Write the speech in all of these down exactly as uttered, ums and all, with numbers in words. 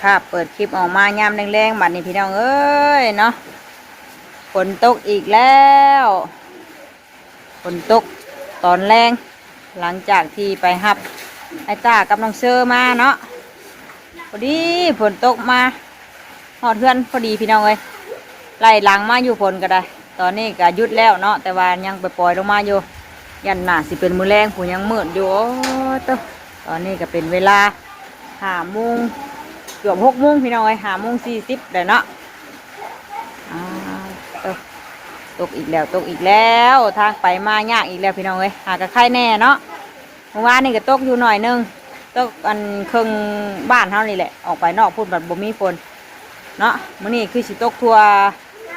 ภาพเปิดคลิปออกมายามแลงๆ บัดนี้พี่น้องเอ้ยเนาะ ฝนตกอีกแล้ว ฝนตกตอนแลง หลังจากที่ไปรับไอ้ต้ากับน้องเซอร์มาเนาะ พอดีฝนตกมา ฮอดเฮือนพอดีพี่น้องเอ้ย ไล่หลังมาอยู่ฝนก็ได้ ตอนนี้ก็หยุดแล้วเนาะ แต่ว่ายังปล่อยๆ ลงมาอยู่ ย่านหน้าสิเป็นมื้อแลงพู้น ยังมืดอยู่ โอ้โต ตอนนี้ก็เป็นเวลาห้าโมง เกือบหกโมงพี่น้องเอ้ย ห้าโมงสี่สิบแล้วเนาะ อ้าว ตก ตกอีกแล้ว ตกอีกแล้ว ทางไปมายากอีกแล้วพี่น้องเอ้ย หากะไคแน่เนาะ เมื่อวานนี่ก็ตกอยู่หน่อยหนึ่ง ตกอันเคิ่งบ้านเฮานี่แหละ ออกไปนอกพู้นบัดบ่มีฝนเนาะ มื้อนี้คือสิตกทั่ว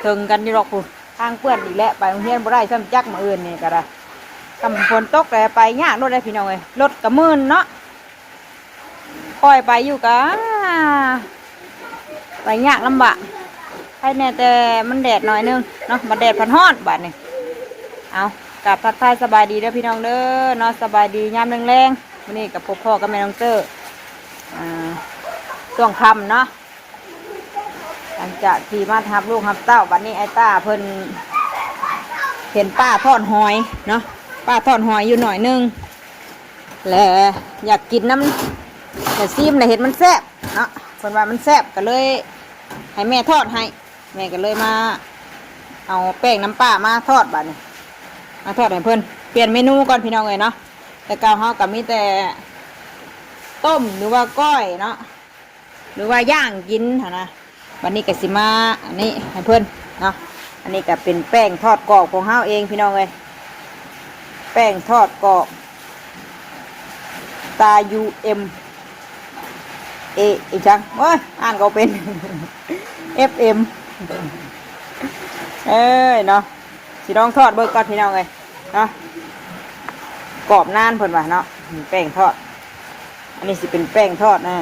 เทิงกันอยู่ดอกพู้น ทางเปื้อนอีกแล้ว ไปโรงเรียนบ่ได้ซ้ำจักมื้ออื่นนี่ก็ได้ คันฝนตกแล้วไปยากโลดเด้อพี่น้องเอ้ย รถก็มื่นเนาะ ค่อยไปอยู่กะ ไปยากลำบาก ไคแน่แต่มันแดดหน่อยหนึ่งเนาะ บัดแดดพัดฮ้อนบัดนี้ เอา กราบทักทายสบายดีเด้อพี่น้องเด้อเนาะ สบายดียามแลงๆ มื้อนี้ก็พบพ้อกับแม่น้องเตอร์ อ่า ช่วงค่ำเนาะ หลังจากที่มารับลูกรับเต้า บัดนี้ไอ้ต้าเพิ่นเห็นป้าทอดหอยเนาะ ป้าทอดหอยอยู่หน่อยหนึ่ง และอยากกินนำ แต่ซิมแล้วเห็นมันแซ่บเนาะ เพิ่นว่ามันแซ่บก็เลยให้แม่ทอดให้ แม่ก็เลยมาเอาแป้งนำป้ามาทอดบัดนี้ มาทอดให้เพิ่น เปลี่ยนเมนูก่อนพี่น้องเอ้ยเนาะ แต่เก่าเฮาก็มีแต่ต้มหรือว่าก้อยเนาะ หรือว่าย่างกินหั้นนะ บัดนี้ก็สิมาอันนี้ให้เพิ่นเนาะ อันนี้ก็เป็นแป้งทอดกรอบของเฮาเองพี่น้องเอ้ย แป้งทอดกรอบ ตา U M A อีจัง โอ้ย อ่านก็เป็น F M เอ้ยเนาะ สิลองทอดเบิ่งก่อนพี่น้องเอ้ยเนาะ กรอบนานเพิ่นว่าเนาะ แป้งทอด อันนี้สิเป็นแป้งทอด อ่า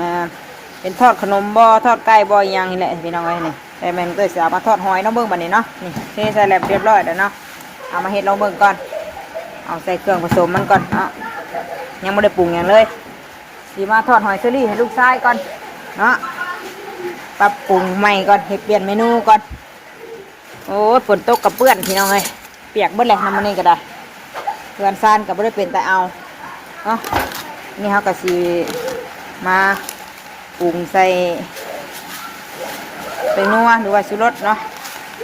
เป็นทอดขนมบ่ ทอดไก่บ่ อีหยังนี่แหละพี่น้องเอ้ยนี่ แต่แม่นก็สิเอามาทอดหอยเนาะ เบิ่งบัดนี้เนาะ นี่ เทใส่แล้วเรียบร้อยแล้วเนาะ เอามาเฮ็ดลองเบิ่งก่อน เอาใส่เครื่องผสมมันก่อนเนาะ ยังบ่ได้ปรุงหยังเลย สิมาทอดหอยเชอรี่ให้ลูกชายก่อนเนาะ ปรับปรุงใหม่ก่อน เฮ็ดเปลี่ยนเมนูก่อน โอ้ย ฝนตกกับเปื้อนพี่น้องเอ้ย เปียกเบิดเลยนำมื้อนี้ก็ได้ เฮือนซานก็บ่ได้เป็นตาเอาเนาะ นี่เฮาก็สิมาปรุงใส่แป้งนัวหรือว่าชูรสเนาะ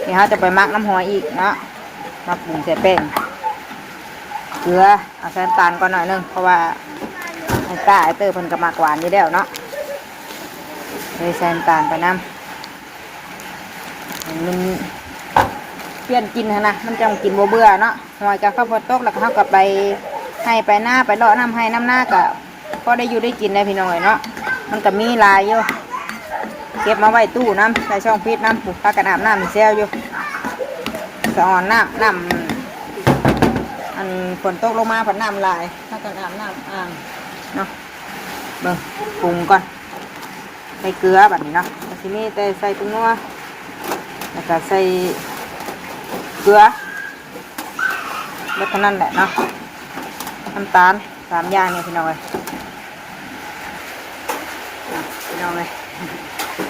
นี่เฮาจะไปหมักนำหอยอีกเนาะ มาปรุงใส่แป้ง เกลือ เอาใส่น้ำตาลก่อนหน่อยหนึ่ง เพราะว่าไอ้ต้าไอ้เตอร์เพิ่นก็มักหวานอยู่แล้วเนาะ เลยใส่น้ำตาลไปนำ ให้มันเปลี่ยนกินหั้นนะ มันจั่งกินบ่เบื่อเนาะ หอยกับข้าวโพดตก แล้วก็เฮาก็ไปไฮ่ไปนา ไปเลาะนำไฮ่นำนา ก็พอได้อยู่ได้กินได้พี่น้องเอ้ยเนาะ มันก็มีหลายอยู่ เก็บมาไว้ตู้นำ ใส่ช่องฟรีซนำ พู้น พากันอาบน้ำแซวอยู่ สะออนน้ำ น้ำ อันฝนตกลงมาพัดน้ำหลาย พากันอาบน้ำอ่างเนาะ เบิ่ง ปรุงก่อน ใส่เกลือบัดนี้เนาะ ก็สิมีแต่ใส่แป้งนัว แล้วก็ใส่เกลือ เบิดเท่านั้นแหละเนาะ น้ำตาล สามอย่างนี่พี่น้องเอ้ย อ่ะ พี่น้องเอ้ย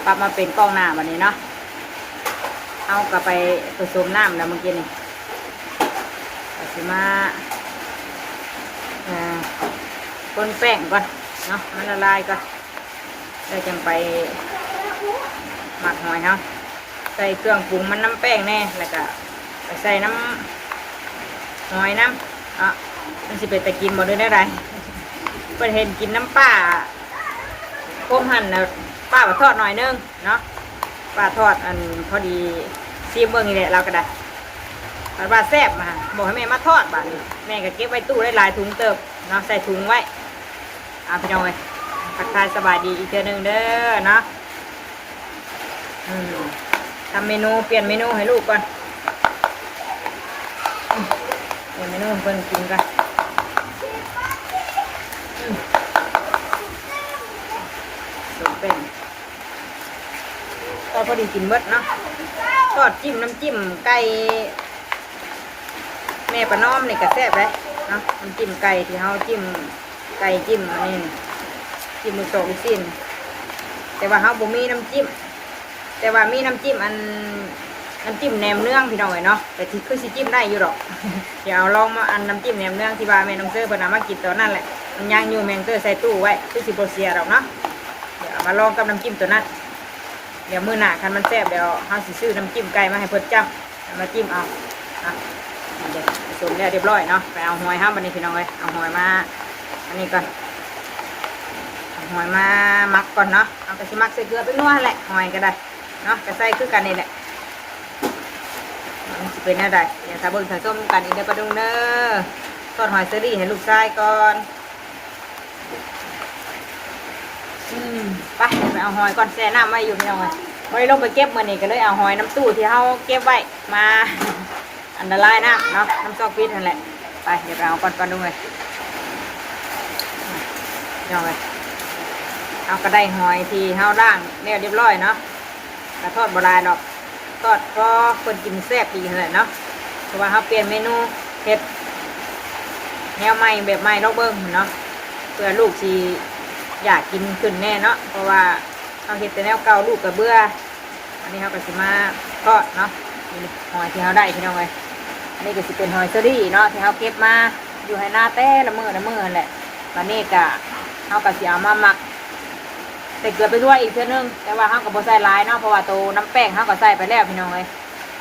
ปรับมาเป็นกล้องหน้าบัดนี้เนาะ เอาก็ไปผสมน้ำแล้วเมื่อกี้นี่ ก็สิมา อ่า คนแป้งก่อนเนาะ มันละลายก่อน แล้วจั่งไปหมักหอยเฮา ใส่เครื่องปรุงมันนำแป้งแน่ แล้วก็ไปใส่นำหอยนำเนาะ มันสิเป็นตากินบ่หรือแนวใด เพิ่นเห็นกินนำป้า พวกหั่นน่ะ ป้าก็ทอดหน่อยหนึ่งเนาะ ป้าทอดอันพอดี ซิมเบิ่งนี่แหละ ลาวก็ได้ บัดว่าแซ่บมา บอกให้แม่มาทอดบัดนี้ แม่ก็เก็บไว้ตู้ได้หลายถุงเติบเนาะ ใส่ถุงไว้ อ่ะพี่น้องเอ้ย ทักทายสบายดีอีกเทื่อหนึ่งเด้อเนาะ อืม ทำเมนู เปลี่ยนเมนูให้ลูกก่อน อืม เปลี่ยนเมนูให้เพิ่นกินก่อน อืม สมเป็น ก็พอดีกินเบิดเนาะ ทอดจิ้มน้ำจิ้มไก่ แม่ประนอมนี่ก็แซ่บเลยเนาะ น้ำจิ้มไก่ที่เฮาจิ้ม ไก่จิ้มอันนี้นี่ จิ้มลูกโตกลูกชิ้น แต่ว่าเฮาบ่มีน้ำจิ้ม แต่ว่ามีน้ำจิ้มอัน น้ำจิ้มแหนมเนืองพี่น้องเอ้ยเนาะ แต่ที่คือสิจิ้มได้อยู่ดอก เดี๋ยวเอาลองมาอันน้ำจิ้มแหนมเนืองที่ว่าแม่น้องเซอร์เพิ่นเอามากินตอนนั้นแหละ มันยังอยู่ แม่น้องเซอร์ใส่ตู้ไว้ คือสิบ่เสียดอกเนาะ เดี๋ยวเอามาลองกับน้ำจิ้มตัวนั้น เดี๋ยวมื้อหน้าคันมันแซ่บเดี๋ยวเฮาสิซื้อน้ำจิ้มไก่มาให้เพิ่นจ้ำ เอามาจิ้มเอา อ่ะ นี่เด้ สมแล้วเรียบร้อยเนาะ ไปเอาหอยเฮาบัดนี้พี่น้องเอ้ย เอาหอยมา อันนี้ก่อน เอาหอยมาหมักก่อนเนาะ เอากะสิหมักใส่เกลือไปนัวหั่นแหละ หอยก็ได้เนาะ ก็ใส่คือกันนี่แหละ มันสิเป็นแนวใด เดี๋ยวถ้าเบิ่งถ้าชมกันอีกเด้อป้าดุงเด้อ ทอดหอยเชอรี่ให้ลูกชายก่อน อืม ไป ไปเอาหอยก่อน แช่น้ำไว้อยู่พี่น้องเอ้ย บ่ได้ลงไปเก็บมื้อนี้ก็เลยเอาหอยน้ำตู้ที่เฮาเก็บไว้มา อันละลายน้ำเนาะ น้ำซอกฟิตหั่นแหละ ไป เดี๋ยวไปเอาก่อนป้าดุงเอ้ย พี่น้องเอ้ย เฮาก็ได้หอยที่เฮาล้างแล้วเรียบร้อยเนาะ ก็ทอดบ่หลายดอก ทอดพอเพิ่นกินแซ่บดีหั่นแหละเนาะ เพราะว่าเฮาเปลี่ยนเมนูเฮ็ดแนวใหม่แบบใหม่ลองเบิ่งเนาะ เพื่อลูกสิอยากกินขึ้นแน่เนาะ เพราะว่าเฮาเฮ็ดแต่แนวเก่าลูกก็เบื่อ อันนี้เฮาก็สิมาทอดเนาะ นี่หอยที่เฮาได้พี่น้องเอ้ย อันนี้ก็สิเป็นหอยเชอรี่เนาะ ที่เฮาเก็บมาอยู่ไฮ่นาแต่ละมื้อละมื้อหั่นแหละ บัดนี้ก็เฮาก็สิเอามาหมัก ใส่เกลือไปด้วยอีกเทื่อนึง แต่ว่าเฮาก็บ่ใส่หลายเนาะ เพราะว่าโตน้ำแป้งเฮาก็ใส่ไปแล้วพี่น้องเอ้ย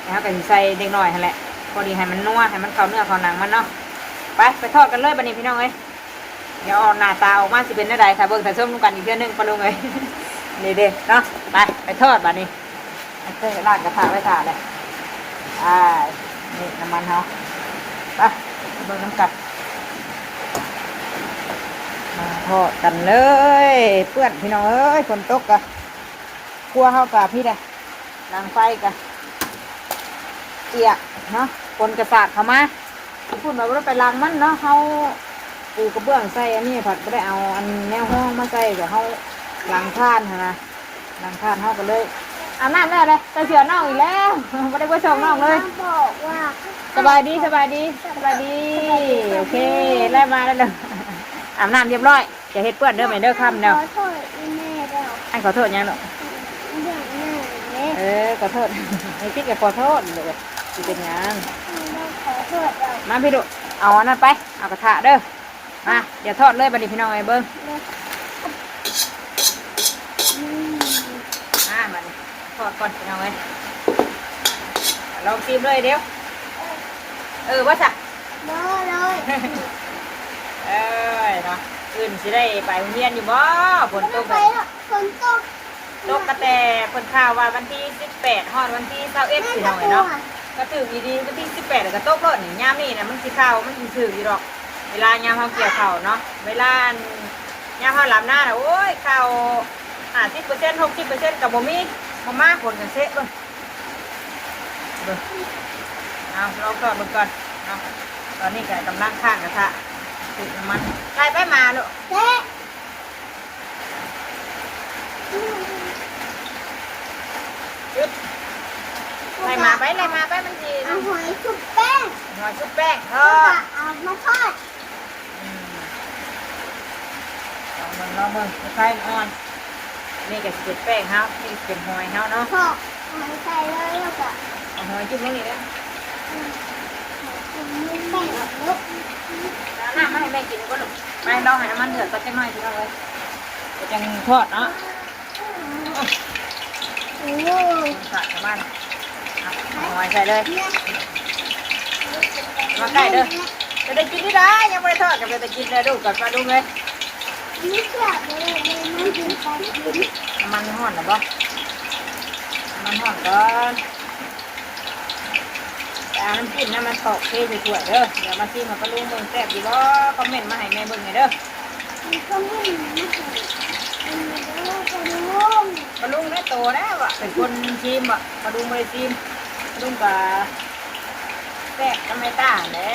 แต่เฮาก็สิใส่เล็กน้อยหั่นแหละ พอดีให้มันนัว ให้มันเข้าเนื้อเข้าหนังมันเนาะ ไป ไปทอดกันเลยบัดนี้พี่น้องเอ้ย เดี๋ยวเอาหน้าตาออกมาสิเป็นแนวใด ถ้าเบิ่งถ้าชมกันอีกเทื่อนึงป้าลุงเอ้ย นี่เด้เนาะ ไป ไปทอดบัดนี้ อันเคยล้างกระทะไว้ถ่าเลย อ่า นี่น้ำมันเฮา ไป เบิ่งน้ำกัน มาทอดกันเลย เปื้อนพี่น้องเอ้ย ฝนตกกะ ครัวเฮากะพี่เด้ หลังไฟกะเปียกเนาะ ฝนกะสาดเข้ามา พูดมาว่าไปล้างมันเนาะ เฮาปูกระเบื้องใส่ อันนี้ผัดบ่ได้เอาอันแนวห้องมาใส่ เดี๋ยวเฮาล้างถ่านหั่นนะ ล้างถ่านเฮาก็เลย อาบน้ำแล้วเลย ใส่เสื้อน้องอีกแล้ว บ่ได้ไปส่งน้องเลย บอกว่า สบายดี สบายดี สบายดี สบายดี โอเค แล้วมาแล้วเด้อ อาบน้ำเรียบร้อย อย่าเฮ็ดเปื้อนเด้อแม่เด้อ ค่ำแล้ว ขอโทษอีแม่แล้ว ให้ขอโทษหยังลูก เรื่องแม่เด้ เออ ขอโทษ ให้คิดกับขอโทษลูก สิเป็นหยัง ขอโทษแล้ว มาพี่ลูก เอาอันนั้นไป เอากระทะเด้อ มา เดี๋ยวทอดเลยบัดนี้พี่น้องเอ้ย เบิ่ง อืม อ่า บัดนี้ทอดก่อนพี่น้องเอ้ย ลองชิมเลยเดี๋ยว เออ ว่าซะ บ่เลย เอ้ยเนาะ อื่นสิได้ไปโรงเรียนอยู่บ่ ฝนตก บ่ไป แบบ หรอก ฝนตก ตกกะแต่เพิ่นข่าวว่าวันที่สิบแปดฮอดวันที่ซาวเอ็ด พี่น้องเอ้ยเนาะ ก็ถืกอีดี วันที่สิบแปดก็ตกโลดนี่ ยามนี้นะมันสิข่าว มันสิถืกอยู่ดอก เวลายามเฮาเกี่ยวข้าวเนาะ เวลาอันยามเฮาหลำนาน่ะ โอ้ย ข้าวห้าสิบเปอร์เซ็นต์ หกสิบเปอร์เซ็นต์ ก็บ่มี บ่มา ฝนก็เซะเบิ่ง เบิ่ง เอา ลองทอดเบิ่งก่อนเนาะ ตอนนี้ก็กำลังข้างกระทะ ติดน้ำมัน ใส่ไปมาลูก เจ๊ จุด ไล่มาไป ไล่มาไป มันสิ เอาหอยชุบแป้ง หอยชุบแป้งทอด แล้วก็เอามาทอด อืม ลองเบิ่ง ลองเบิ่ง ไฟอ่อน นี่ก็สิเป็นแป้งเฮา นี่สิเป็นหอยเฮาเนาะ ทอดหอยใส่เลย แล้วก็ เอาหอยจุ่มลงนี่นะ อืม หอยจุ่มลงแป้งออกลูก เอาน้ำมาให้แม่กินก่อนลูก ไป รอให้น้ำมันเดือดก่อนจักหน่อยพี่น้องเอ้ย ก็จังทอดเนาะ โอ้ สาดน้ำมัน เอาหอยใส่เลย มาใกล้เด้อ จะได้กินที่ได้ ยังบ่ได้ทอด ก็จะได้กินเลยลูก ก่อนปลาดุกเลย น้ำมันฮ้อนนะบ่ น้ำมันฮ้อนก่อน ไปเอาน้ำจิ้มนะมาตอกเทใส่ถ้วยเด้อ เดี๋ยวมาชิมกับปลาดุกเบิ่งแซ่บดีบ่ คอมเมนต์มาให้แม่เบิ่งหน่อยเด้อ ปลาลุงได้โตแล้วอะ เป็นคนชิมอะ ปลาลุงบ่ได้ชิม ปลาลุงก็แซ่บกับแม่ต้าแหละ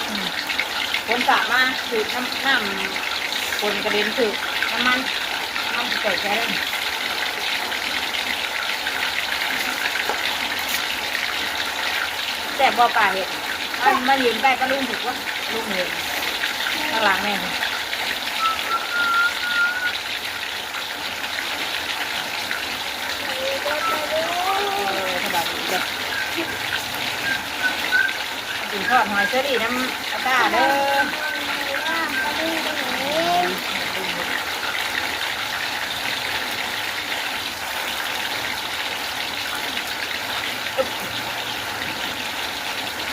อืม คนสามาถืกน้ำ น้ำ คนกระเด็นถืกน้ำมัน น้ำมันสิใส่แค่นั้น แซ่บบ่ป้าเห็ด มัน มันยืนใกล้ปลาลุงถืกวะ ปลาลุงเห็น ข้างหลังแม่ กินทอดหอยเชอรี่น้ำอาต้าเด้อ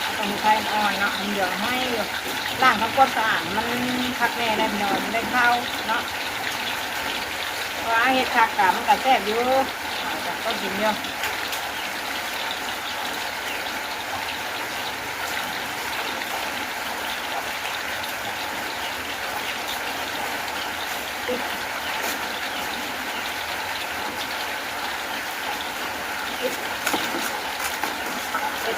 เอาตรงไฟอ่อนเนาะ มันเหลืองห้อยอยู่ ล้างทำความสะอาด มันคักแน่ได้พี่น้อง มันได้ข้าวเนาะ เพราะว่าเฮ็ดคักกะมันก็แซ่บอยู่ อ่า ก็กินอยู่ เฮ็ด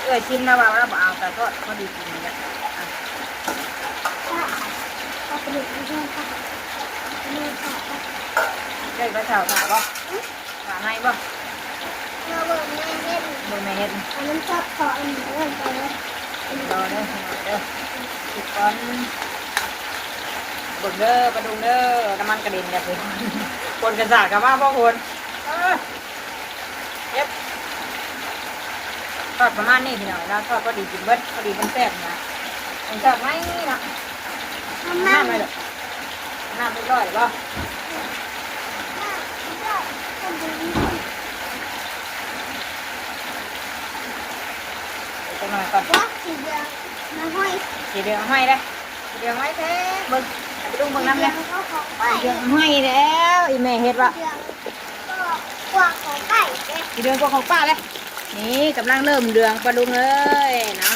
เอื้อยชิมนะว่าเราบ่เอาแต่ทอดพอดีกินเนี่ย อ่ะ เอาไปดูที่ห้องค่ะ เอื้อยก็เฒ่าถ่าบ่ ถ่าให้บ่ เราเบิ่งแม่เฮ็ด เบิ่งแม่เฮ็ด อันนั้นชอบขออันนี้เพิ่มไปเลย รอเด้อ รอเด้อ อีกก่อน เบิ่งเด้อ ปลาดุงเด้อ น้ำมันกระเด็นอย่าไป คนกระสากกลับมาพ่อคน เออ เก็บ ทอดประมาณนี้พี่น้อง เราทอดพอดีกินเบิด พอดีมันแซ่บนะ มันทอดไหมเนาะ น้ำ น้ำเลยเหรอ น้ำเรียบร้อยบ่ เดี๋ยวจะมาก่อน ว่าสีเหลืองมาห้อย สีเหลืองห้อยเลย สีเหลืองห้อยแท้ เบิ่ง ไปดูเบิ่งน้ำเลย สีเหลืองก็ของป้าย สีเหลืองห้อยแล้ว อีแม่เฮ็ดวะ สีเหลืองก็กว่าของป้ายเลย สีเหลืองกว่าของป้าเลย นี่กำลังเริ่มเหลืองปลาดุงเลยเนาะ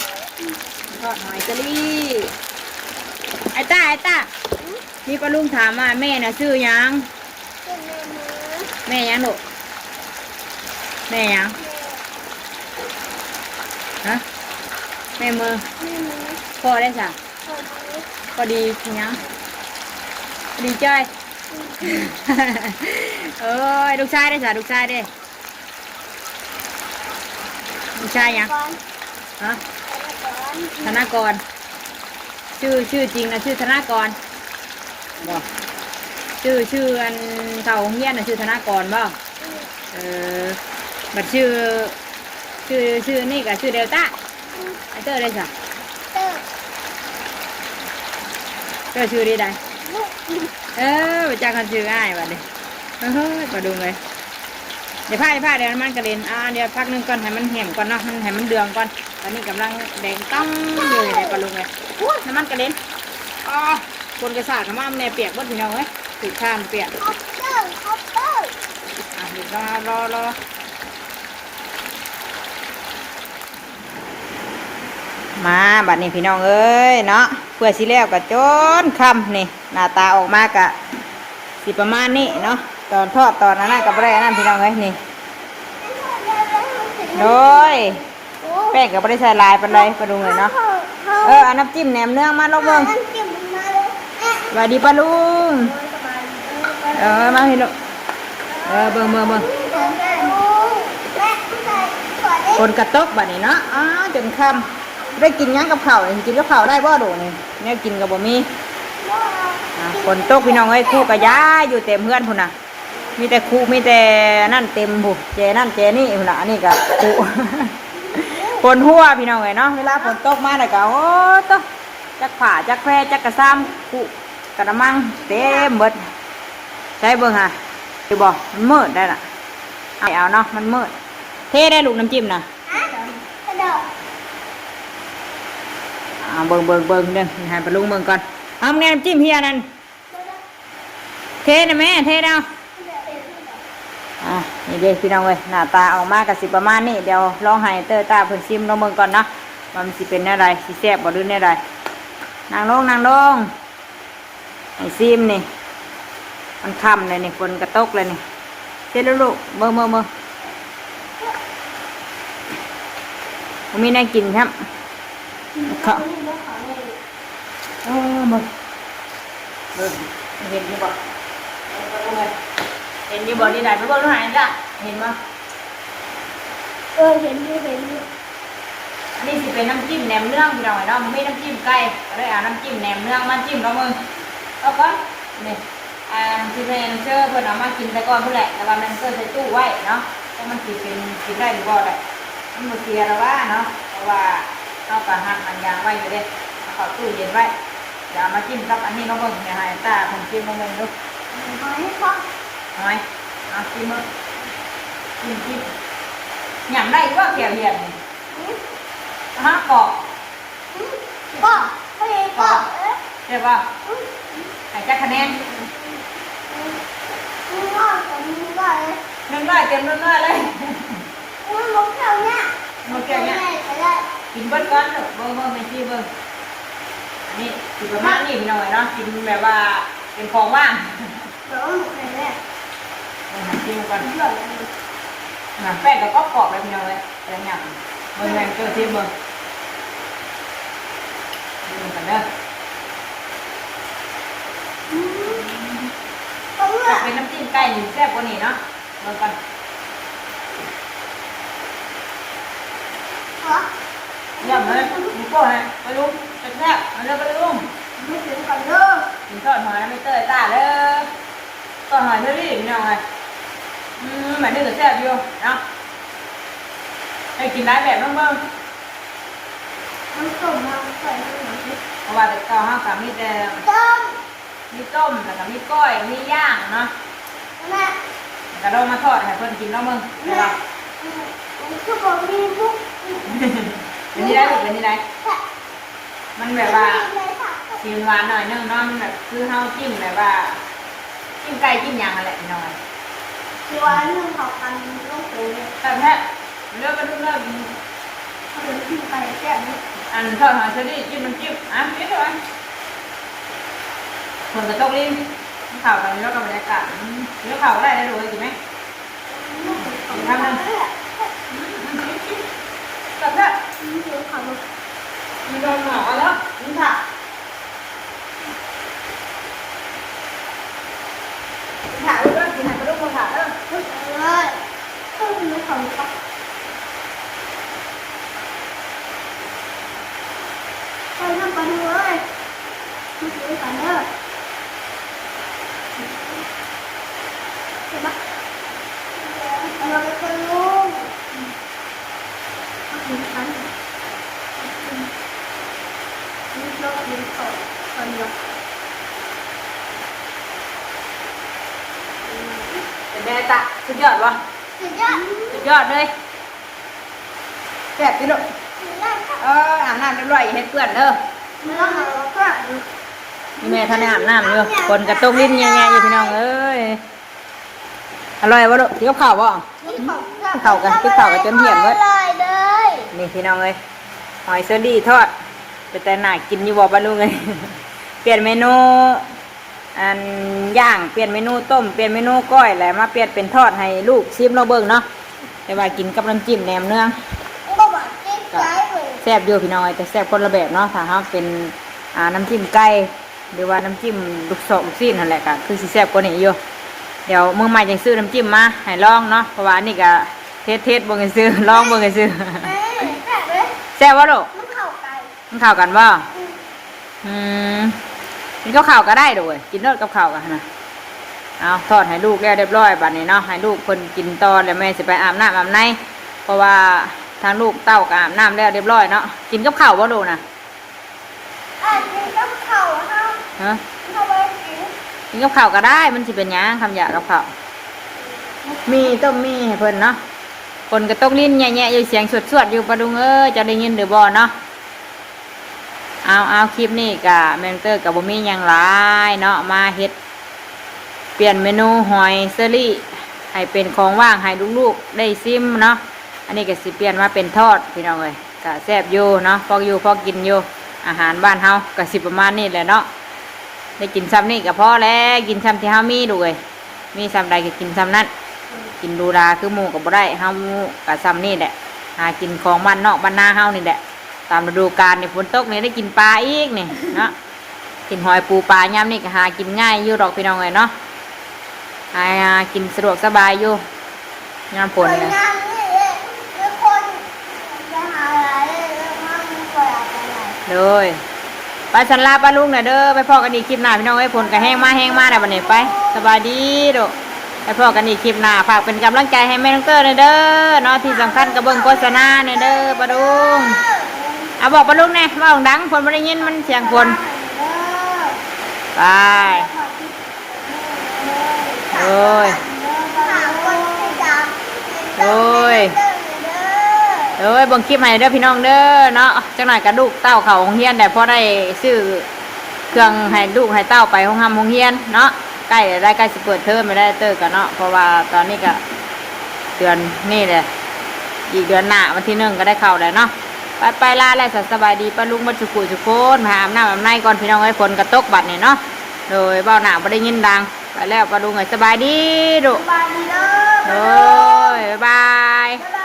ทอดหอยเชอรี่ ไอ้ต้า ไอ้ต้า มีปลาลุงถามว่าแม่น่ะชื่อหยัง ชื่อแม่เมือ แม่หยังลูก แม่หยัง ฮะ แม่เมือ แม่เมือ พ่อได้สะ พ่อดี พ่อดีหยัง พ่อดีจ้อย โอ้ย ลูกชายได้สะ ลูกชายได้ ลูกชายหยัง ก่อน ฮะ ก่อน ธนากร ชื่อ ชื่อจริงนะชื่อธนากร บ่ ชื่อ ชื่ออันเข้าโรงเรียนนะชื่อธนากรบ่ เออ บัดชื่อ ชื่อ ชื่อนี่ก็ชื่อเดลต้า ไอ้เตอร์ได้สะ เตอร์ เตอร์ชื่อดีใด ลูก เออ ไปจ้างกันชื่อง่ายบัดนี้ เฮ้ย ปลาดุงเลย เดี๋ยวผ้า เดี๋ยวผ้า เดี๋ยวน้ำมันกระเด็น อ่า เดี๋ยวพักหนึ่งก่อน ให้มันแห้งก่อนเนาะ มันให้มันเดืองก่อน ตอนนี้กำลังแดงต้องอยู่เลยปลาดุงเลย โอ้ย น้ำมันกระเด็น อ๋อ คนกระสากกระม่อมแน่เปียกเบิดพี่น้องเอ้ย ถือข้ามเปียก คอปเตอร์ คอปเตอร์ อ่ะ เดี๋ยวรอ รอ รอ มาบัดนี้พี่น้องเอ้ยเนาะ เพื่อสิแล้วก็จนค่ำนี่ หน้าตาออกมาก็สิประมาณนี้เนาะ ตอนทอดตอนอันนั้นก็บ่ได้อันนั้นพี่น้องเอ้ยนี่ โดย แป้งก็บ่ได้ใส่หลายปานใดปลาดุงเลยเนาะ เออ เอาน้ำจิ้มแหนมเนืองมาลองเบิ่ง น้ำจิ้มมาเลย สวัสดีป้าลุง เออ มาพี่ลูก เออ เบิ่ง เบิ่ง เบิ่ง ฝนกะตกบัดนี้เนาะ อ้า จนค่ำ ได้กินหยังกับข้าวนี่ กินกับข้าวได้บ่โดนี่ แนวกินก็บ่มี อ่า ฝนตกพี่น้องเอ้ย คุกะยาอยู่เต็มเฮือนพุ้นน่ะ มีแต่คุ มีแต่นั่นเต็มพุ้น แจนั่นแจนี่พุ้นน่ะ อันนี้ก็คุ ฝนหัวพี่น้องเอ้ยเนาะ เวลาฝนตกมาแล้วก็ โอ้ ตะ จักผ้า จักแพร จักกะซาม คุ กะละมัง เต็มเบิด ใส่เบิ่งหา อยู่บ่ มันมืดได้ล่ะ เอา เอาเนาะ มันมืด เทได้ลูกน้ำจิ้มน่ะ ฮะ กระดอก เอา เบิ่ง เบิ่ง เบิ่งเด้อ ให้ป้าลุงเบิ่งก่อน เอา แม่น้ำจิ้มเฮียนั่น เทนะแม่ เทเอา อ่ะ นี่เด้พี่น้องเอ้ย หน้าตาออกมาก็สิประมาณนี้ เดี๋ยวลองให้เตอร์ต้าเพิ่นซิมลองเบิ่งก่อนเนาะ ว่ามันสิเป็นแนวใด สิแซ่บบ่หรือแนวใด นั่งลง นั่งลง ให้ซิมนี่ มันค่ำเลยนี่ ฝนกะตกเลยนี่ เสร็จแล้วลูก เบิ่ง เบิ่ง เบิ่ง บ่มีแนวกินครับ เขา เออ เบิ่ง เบิ่ง เห็นอยู่บ่ เห็นอยู่บ่ นี่ได้ไปเบิ่งดูหน่อยจ้ะ เห็นบ่ เออ เห็นอยู่ เห็นอยู่ อันนี้สิเป็นน้ำจิ้มแหนมเนืองพี่น้องเนาะ มันมีน้ำจิ้มไก่ ก็เลยเอาน้ำจิ้มแหนมเนืองมาจิ้มลองเบิ่ง เอาก่อน นี่ อ่า ที่แม่เชิญเพิ่นเอามากินแต่ก่อนพุ้นแหละ แต่ว่าแม่เชิญใส่ตู้ไว้เนาะ เพราะมันสิเป็น กินได้หรือบ่แหละ มันบ่เสียแล้วว่าเนาะ เพราะว่าเฮาก็หั่นมันยางไว้อยู่เด้ เอาเข้าตู้เย็นไว้ เดี๋ยวเอามาจิ้มกับอันนี้เนาะ เบิ่ง เดี๋ยวให้ตาเพิ่นชิมมาเบิ่งดู หอยก่อน หอย เอาชิมเบิ่ง ชิม ชิม หยำได้อยู่บ่ แก้วเฮียนนี่ อืม ฮะ กรอบ อืม กรอบ พอดีกรอบ เออ แซ่บบ่ อืม ให้จักคะแนน อืม อืม อืม อืม หนึ่งร้อยเต็มหนึ่งร้อยเลย อืม หมดแก้วเนี่ย หมดแก้วเนี่ย กินได้ก็ได้ กินเบิดก่อนลูก เบิ่ง เบิ่ง แม่ชีเบิ่ง อันนี้สิประมาณนี้พี่น้องเนาะ กินแบบว่าเป็นของว่าง เดี๋ยวหมดเลยเนี่ย เบิ่ง หาชิมก่อน เดี๋ยว อ่ะ แป้งก็กรอบๆเลยพี่น้องเอ้ย แป้งหยาบ เบิ่ง แม่เจ้าชิมเบิ่ง ชิมกันเด้อ อืม ถ้าเป็นน้ำจิ้มไก่นี่แซ่บกว่านี้เนาะ เบิ่งก่อน ฮะ เยี่ยมเลย มีโก้ฮะ ไปลุง แซ่บๆ มาเด้อ ไปลุง ไม่ถึงก่อนเด้อ กินทอดหอยนะ ไม่เตยตาเด้อ ทอดหอยเชอรี่พี่น้องเอ้ย อืม แบบนี้ก็แซ่บอยู่เนาะ ให้กินหลายแบบเบิ่งๆ น้ำส้มมาใส่ให้หน่อยสิ เพราะว่าแต่เก่าเฮาก็มีแต่ ต้ม มีต้ม แล้วก็มีก้อย มีย่างเนาะ แม่ แล้วก็ลองมาทอดให้เพิ่นกินเนาะเบิ่ง แม่ แต่ว่า อืม มันคือบ่มีมุก เป็นนี่ได้ลูก เป็นนี่ได้ แซ่บ มันแบบว่า มีเลยค่ะ สีหวานหน่อยนึงเนาะ มันแบบคือเฮาจิ้มแบบว่า จิ้มไก่จิ้มหยังนั่นแหละพี่น้อง คือว่านึ่งเขากันต้องโตเลย แซ่บแท้ เลือกกันทุกเรื่อง เขาเป็นกินไปแซ่บเนอะ อันทอดหอยเชอรี่จิ้มน้ำจิ้ม อ่ะ กินด้วย ฝนกระตกลิ้น ข้าวกันแล้วก็บรรยากาศ อืม เลือกข้าวก็ได้นะลูก กินไหม อืม อีกคำหนึ่ง อืม อืม กิน กิน แซ่บแท้ อืม เดี๋ยวขอดู มีโดนหมอแล้ว กินผัก ถามเรื่องกินหางกระดูกมาถามเออ เฮ้ย เอ้ย เฮ้ย มันของปะ ไปนั่งไปดูเอ้ย มาซื้อกันเด้อ เห็นปะ เอาเราไปคนลุง เป็นไงตะ สุดยอดวะ สุดยอด สุดยอดเลย แซ่บติลูก สุดยอดครับ เออ อาบน้ำเรียบร้อย อย่าให้เปื้อนเด้อ ไม่ต้องเอาเปื้อน นี่แม่ท่านได้อาบน้ำอยู่ ฝนกระตกลิ้นแง่ๆอยู่พี่น้องเอ้ย อร่อยบ่ลูก กินกับข้าวบ่ กินข้าว กินข้าวกัน กินข้าวกันจนเที่ยงเบิด อร่อยเลย นี่พี่น้องเอ้ย หอยเชอรี่ทอด เป็นแต่น่ากินอยู่บ่ป้าลุงเอ้ย เปลี่ยนเมนู อันย่าง เปลี่ยนเมนูต้ม เปลี่ยนเมนูก้อย แล้วมาเปลี่ยนเป็นทอดให้ลูกชิมลองเบิ่งเนาะ แต่ว่ากินกับน้ำจิ้มแหนมเนือง บ่บอกกิน ก็ ไก่เลย แซ่บอยู่พี่น้องเอ้ย แต่แซ่บคนละแบบเนาะ ถ้าเฮาเป็น อ่า น้ำจิ้มไก่ หรือว่าน้ำจิ้มลูกซอกลูกชิ้นนั่นแหละ ก็คือสิแซ่บกว่านี้อยู่ เดี๋ยวมื้อใหม่จังซื้อน้ำจิ้มมาให้ลองเนาะ เพราะว่าอันนี้ก็เทสๆเบิ่งซื่อๆ ลองเบิ่งซื่อๆ เอ้ย แซ่บเลย แซ่บบ่ลูก มันเข้าไก่ มันเข้ากันบ่ อืม อืม กินกับข้าวก็ได้โดย กินโลดกับข้าวกันนะ เอาทอดให้ลูกแล้วเรียบร้อยบัดนี้เนาะ ให้ลูกเพิ่นกินต่อแล้วแม่สิไปอาบน้ำอาบใน เพราะว่าทางลูกเต้าก็อาบน้ำแล้วเรียบร้อยเนาะ กินกับข้าวบ่ลูกนะ อ่ะ กินกับข้าวเฮา ฮะ เฮาบ่ได้กิน กินกับข้าวก็ได้ มันสิเป็นหยัง คำอยากกับข้าว มีต้มมีให้เพิ่นเนาะ ฝนก็ตกลิ้นแหะๆอยู่ เสียงสวดๆอยู่ ป้าลุงเอ้ย เจ้าได้ยินหรือบ่เนาะ เอา เอา คลิปนี้ก็แม่นเตอร์ก็บ่มีหยังหลายเนาะ มาเฮ็ด เปลี่ยนเมนูหอยเชอรี่ ให้เป็นของว่างให้ลูกๆได้ชิมเนาะ อันนี้ก็สิเปลี่ยนมาเป็นทอดพี่น้องเอ้ย ก็แซ่บอยู่เนาะ พออยู่พอกินอยู่ อาหารบ้านเฮาก็สิประมาณนี้แหละเนาะ ได้กินซ่ำนี้ก็พอแล้ว กินซ่ำที่เฮามีลูกเอ้ย มีซ่ำใดก็กินซ่ำนั้น กินหรูหราคือหมู่ก็บ่ได้ เฮาก็ซ่ำนี้แหละ หากินของบ้านนอกบ้านนาเฮานี่แหละ ตามฤดูกาลนี่ฝนตกนี่ได้กินปลาอีกนี่เนาะ กินหอยปูปลายามนี่ก็หากินง่ายอยู่ดอกพี่น้องเอ้ยเนาะ หากินสะดวกสบายอยู่ ยามฝนนะ น้ำนี่เอง ทุกคนจะหาอะไรเรื่องมากไม่ควรเอาไปไหน โดย ไปสันลาป้าลุงน่ะเด้อ ไปพ้อกันอีกคลิปหน้าพี่น้องเอ้ย ฝนก็แฮงมาแฮงมาแล้วบัดนี้ ไป สบายดีลูก ไปพ้อกันอีกคลิปหน้า ฝากเป็นกำลังใจให้แม่น้องเตอร์หน่อยเด้อเนาะ ที่สำคัญก็เบิ่งโฆษณาหน่อยเด้อป้าลุง เอาบอกป้าลุงแหน่ เว้าดัง เพิ่นบ่ได้ยิน มันเสียงคน ไป โอ้ย โอ้ย โอ้ย เบิ่งคลิปให้เด้อพี่น้องเด้อเนาะ จักหน่อยก็ลูกเต้าเข้าโรงเรียนได้ พอได้ซื้อเครื่องให้ลูกให้เต้าไปโรงร่ำโรงเรียนเนาะ ใกล้แล้ว ใกล้สิเปิดเทอมแล้วเตอร์กันเนาะ เพราะว่าตอนนี้ก็เดือนนี่แหละ อีกเดือนหน้าวันที่หนึ่งก็ได้เข้าแล้วเนาะ ไปไปลาแล้ว สวัสดีป้าลุงหมดสุขุสุขคน มาอาบน้ำอาบในก่อนพี่น้องเอ้ย ฝนก็ตกบัดนี่เนาะ โดยเว้าหน้าบ่ได้ยินดัง ไปแล้วป้าลุงเอ้ย สบายดีลูก สบายดีเด้อ โดย บ๊ายบาย